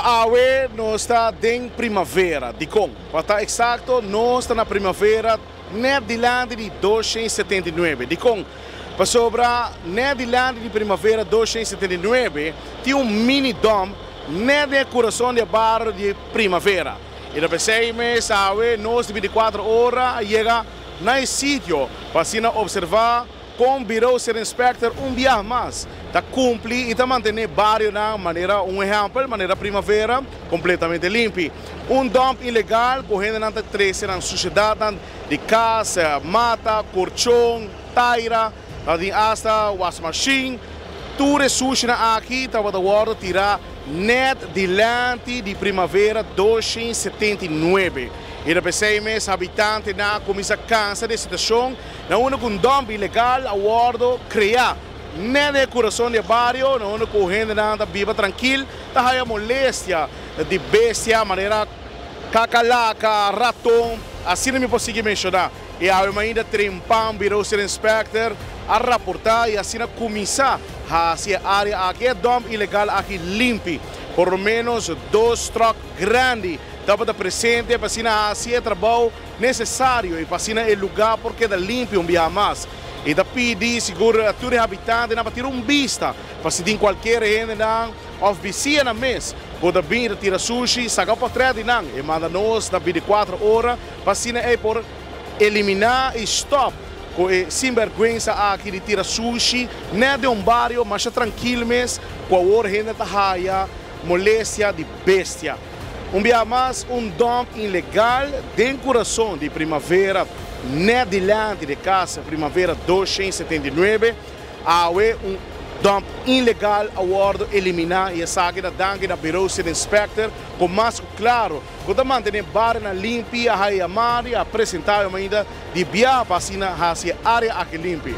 Awe nos ta den Primavera. Dikon? Pa ta eksakto, nos ta na Primavera nèt dilanti di 279. Dikon? Pasobra nèt dilanti di Primavera 279 tin un mini dump nèt den e kurason di e bario di Primavera. I ta p'esei mes awe nos di 24 Ora a yega na e sitio pa asina opservá kon Bureau City Inspector un biaha mas ta kumpli i ta mantené barionan manera un ehèmpel, manera Primavera, kompletamente limpi. Un dump ilegal ku hendenan ta trese nan sushedatnan di kas, mata, korchon, taira, ta tin asta wasmashin. Tur e sushinan aki tabata wòrdu tirá nèt dilanti di Primavera 279. I ta p'esei mes habitantenan a kuminsá kansa di e situashon na unda ku un dump ilegal a wòrdu kreá nèt den e kurason di e bario, na unda ku hendenan ta biba trankil, ta haya molestia di bestia manera kakalaka, raton, asina mi por sigui menshoná. I awe mainta trempan Bureau City Inspector a raportá i asina kuminsá hasi e área aki, e dump ilegal aki limpi. Por lo ménos dos tròk grandi tabata presente pa asina hasi e trabou nesesario i pa asina e lugá por keda limpi un biaha mas. I ta pidi sigur tur e habitantenan pa tira un bista pa si tin kualkier hendenan òf bisianan mes ku ta bin ta tira sushi, saka pòtrèt di nan i manda nos na 24 Ora pa asina ei por eliminá i stòp ku e sinbèrgwensa aki di tira sushi nèt den un bario masha trankil mes ku awor hende ta haya molestia di bestia. Un biaha mas un dump ilegal den kurason di Primavera nèt dilanti di kas Primavera 279. Awe un dump ilegal a wòrdu eliminá i esaki ta danki na Bureau City Inspector ku mas ku klaro ku ta mantené barionan limpi a haya yamado i a presentá e mainta di biaha pa asina hasi e área aki limpi.